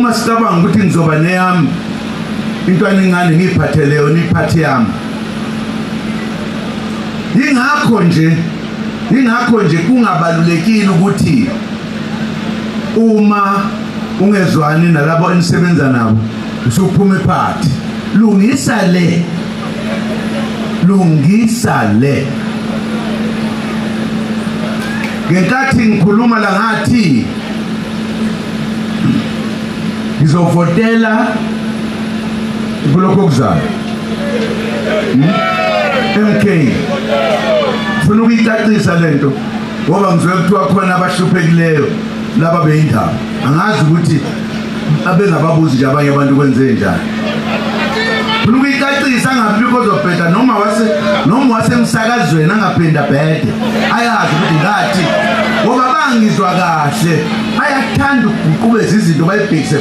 Uma sicabanga ukuthi ngizoba neyami intwana encane ngiyiphathele yona iphathi yami. Yingakho nje yingakho nje kungabalulekile ukuthi uma ungezwani nalabo enisebenza nabo usuphuma iphathi. Lungisa le. Lungisa le. Ngenkathi ngikhuluma la ngathi ngizovotela kulokho okuzayo. MK funa ukuyicacisa lento ngoba ngizwe kuthiwa khona abahluphekileyo laba beyindaba angazi ukuthi abengababuzi nje abanye abantu kwenze njani funa ukuyicacisa angabikho ozobheda noma wase noma wasemsakazweni angaphinda bhede ayazi ukuthi ngathi ngoba bangizwa kahle bayathanda ukuguqubeza izinto bayibhekise.